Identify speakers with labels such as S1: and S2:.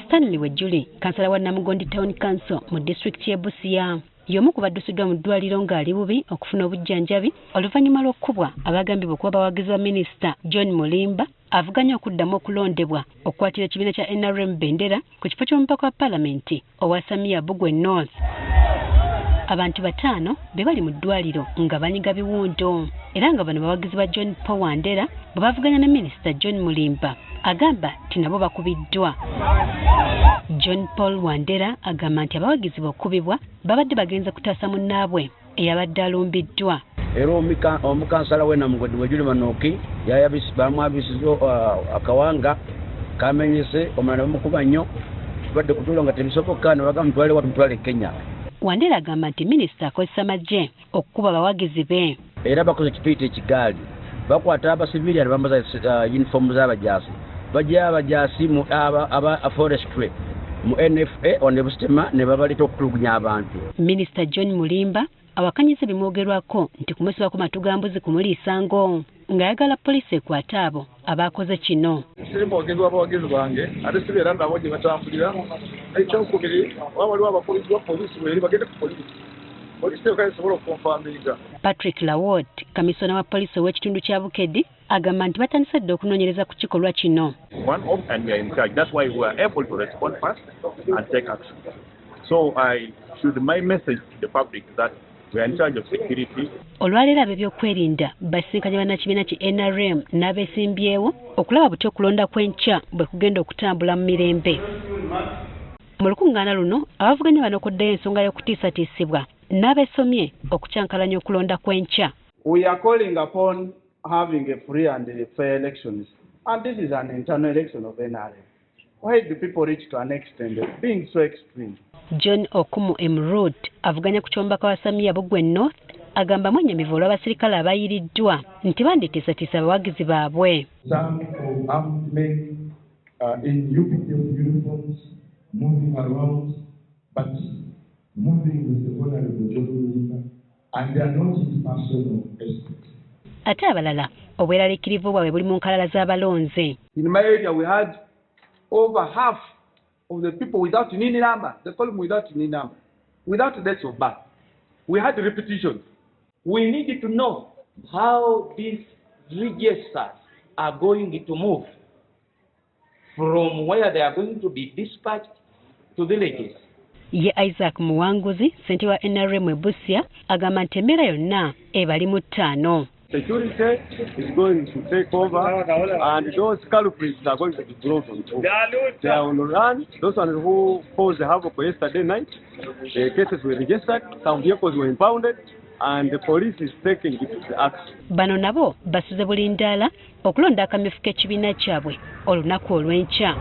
S1: Stanley Wejuli, kansala wa Namugondi Town Council mu disitulikiti y'e Busia, y'omu ku baddusiddwa mu ddwaliro ng'ali bubi okufuna obujjanjabi oluvannyuma lw'okukubwa abagambibwa okuba abawagizi ba minisita John Mulimba avuganya okuddamu okulondebwa okukwatira ekibiina kya NRM bendera ku kifo ky'omubaka wa paalamenti owa Samia Bugwe North. Abantu bataano be bali mu ddwaliro nga banyiga biwundu era nga bano bawagizi ba John Paul Wandera bwe bavuganya ne minisita John Mulimba agamba nti nabo bakubiddwa. John Paul Wandera agamba nti abawagizi b'okukubibwa babadde bagenze kutaasa munnaabwe eyabadde alumbiddwa.
S2: Era omukansala w'e Namugodi Wejuli Manooki bamwabisiza akawanga kamenyese, omulala bamukuba nnyo, tubadde kutulo nga tebisoboka ne bagamba mutwale wa tumutwale Kenya.
S1: Wandera agamba nti minisita akozesa magye okukuba abawagizi be.
S2: Era bakoze kituyita ekigaali, bakwata abasivilian ne bambaza uniform z'abajaasi, bajja abajaasi mu aba forestry mu NFA one Busitema ne babaleeta okutulugunya abantu.
S1: Minisita John Mulimba awakanyiza ebimwogerwako nti kumusibako matu ga mbuzi kumuliisa ngo ng'ayagala poliisi ekwate abo abaakoze kino.
S3: Siri mwogezi w'abawagizi bange ate sibeera nabo gye batambulira. Ekyokubiri, oba waliwo abakubiddwa poliisi bweri bagende ku poliisi. Poliisi yokka esobola okukonfaminga.
S1: Patrick Lawot, kamisona wa poliisi ow'ekitundu kya Bukedi, agamba nti batandise dda okunoonyereza ku kikolwa kino.
S4: One off and we are in charge. That's why we are able to respond fast and take action. So I should my message to the public that we are in charge of security.
S1: Olwaleero ab'ebyokwerinda basisinkanye bannakibiina ki NRM n'abeesimbyewo okulaba butya okulonda kw'enkya bwe kugenda okutambula mu mirembe. Mu lukuŋŋaana luno abavuganya banokoddeyo ensonga y'okutiisatiisibwa n'abeesomye okukyankalanya okulonda kw'enkya.
S5: We are calling upon having a free and fair elections, and this is an internal election of NRM. Why do people reach to an extent of being so extreme?
S1: John Okumu Emrud avuganya ku ky'omubaka wa Samia Bugwe North agamba mwennyamivu olw'abasirikale abayiriddwa nti banditiisatiisa abawagizi baabwe.
S6: Some of armed men in UPDF uniforms moving around, but moving with the Honorable John Mulimba, and they are not his personal escort.
S1: Ate abalala obweraliikirivu bwabwe buli mu nkalala z'abalonzi.
S3: In my area we had over half of the people without NIN number. They call them without NIN number, without dates of birth. We had repetitions.
S7: We need to know how these registers are going to move from where they are going to be dispatched to villages.
S1: Ye Isaac Muwanguzi, ssentebe wa NRM e Busia, agamba nti embeera yonna ebali mu ttaano.
S8: Security is going to take over and those culprits are going to be brought on board. They are on the run. Those ones who caused the havoc yesterday night, the cases were registered, some vehicles were impounded, and the police is taking the action.
S1: Bano nabo basuze bulindaala okulonda akamyufu k'ekibiina kyabwe olunaku olw'enkya.